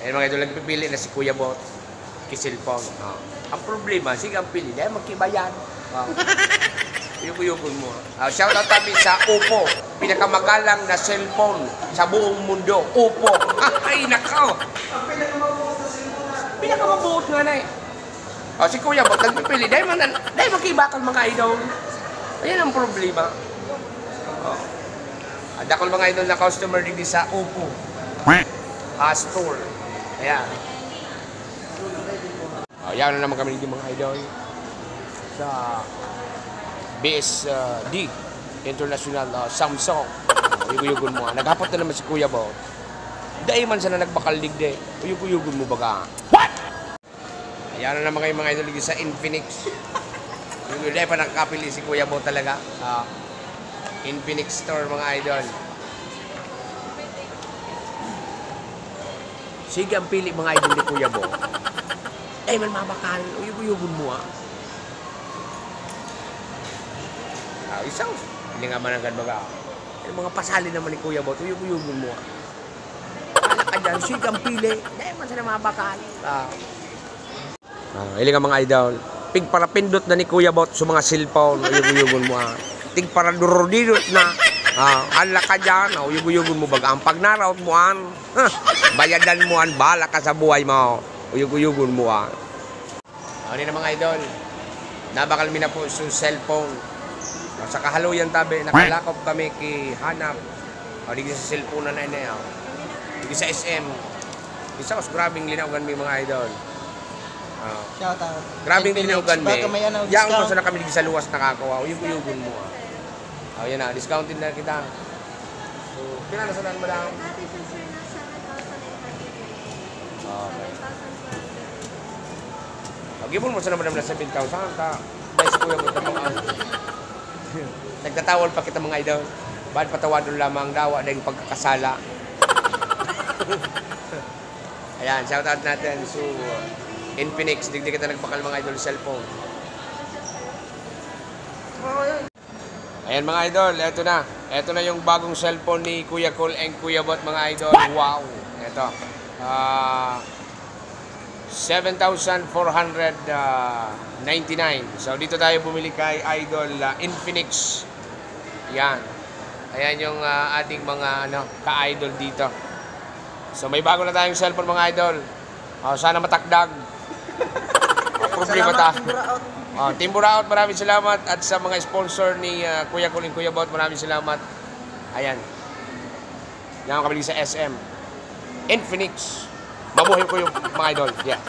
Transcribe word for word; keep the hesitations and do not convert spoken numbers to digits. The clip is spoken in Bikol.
Ayan, mga idol, nagpipili na si Kuya Bot. Ki cellphone. Oh. Ang problema, sige ang pili. Dahil magkibayan. Oh. Uyog-uyogon mo. Ah, shout out kami sa Oppo. Pinakamagalang na cellphone sa buong mundo. Oppo. Ay, nakaw! Pinakamabuot nga na eh. Oh, si Kuya Bot, nagpipili. Dahil man, dahil magkiba kan mga idol. Ayan ang problema. Oh. Ang dakol mga idol na customer digdi sa Oppo. Ah, store. Ayan. Oh, yan na naman kami digdi mga idol. Sa B S D International, ah, Samsung. Uyog-uyogon mo, ah. Naghapot na naman si Kuya Bot. Dai man sana nagbakal digdi. Uyog-uyogon mo baga. Ayan na naman kayo mga idol digdi sa Infinix. Yung dai pa nakakapili si Kuya Bot talaga. Ah, Infinix Store mga idol. Sige ang pili mga idol ni Kuya Bot. Dai man mabakal. Uyog-uyogon mo ah. Ah, isaw. Hindi nga mananggad baga. Yung mga pasali naman ni Kuya Bot, uyog-uyogon mo ah. Wala ka dyan, sige ang pili. Dai man sana mabakal. Ah. Ah, hiling ka mga idol. Pigparapindot na ni Kuya Bot sa mga cellphone. Uyog-uyogon mo ah. Tigparadurudidot na. Ah, ala ka dyan. Ah, uyog-uyogon mo baga. Ang pagnaraot mo an. Huh, bayadan mo an. Bahala ka sa buhay mo. Uyog-uyogon mo ah. Ano na mga idol? Nabakal mi na po sa cellphone. Sa kahaluyan tabi, nakalakop kami ki Hanap. O, digdi sa cellphone na na yun eh, oh. Digdi sa S M. Isa, os, grabing linaogan mi, mga idol. Oh. Shout out. Grabing linaogan mi. Baka may ano, Yaon discount. Sa na kami digdi sa luwas nakakawa. Uyog-uyogon mo ah. Oh, yan na. Discounted na kita. So, pila na sa nan, madam? Dati siya, sir, na seven thousand eight hundred. Okay. Seven thousand four hundred. Pag-ibon mo sa naman na seven thousand, ta. Dahil si Kuya Bot, mga nagtatawal pa kita, mga idol. Bad patawadon lamang dawa dahil pagkakasala. Ayan, shout out natin sa Infinix. Digdi kita nagbakal, mga idol, cellphone. Ayan, mga idol, eto na. Eto na yung bagong cellphone ni Kuya Col and Kuya Bot, mga idol. Wow! Eto. Ah, seven thousand four hundred ninety-nine. So, dito tayo bumili kay Idol ah, Infinix. Yan. Ayan yung ah, ating mga ano, ka-idol dito. So, may bago na tayong cellphone, mga idol. Oh, sana matakdag. Oh, problema Salamat, ta. Timburaot. Oh, Timburaot, maraming salamat. At sa mga sponsor ni ah, Kuya Col and Kuya Bot, maraming salamat. Ayan. Yan ang kabili sa S M. Infinix. Mabuhay ko yung mga idol. Yeah.